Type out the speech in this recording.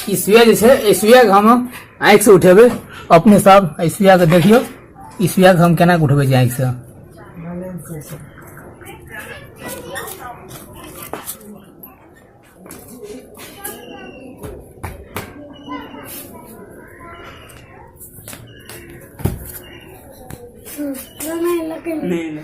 ई सुइया जे छै, एहि सुइयाके हम आँखिसँ उठेबै। अपने सब एहि सुइयाके देखियौ, ई सुइयाके हम केना कऽ उठबै छी आँखिसँ। नहि।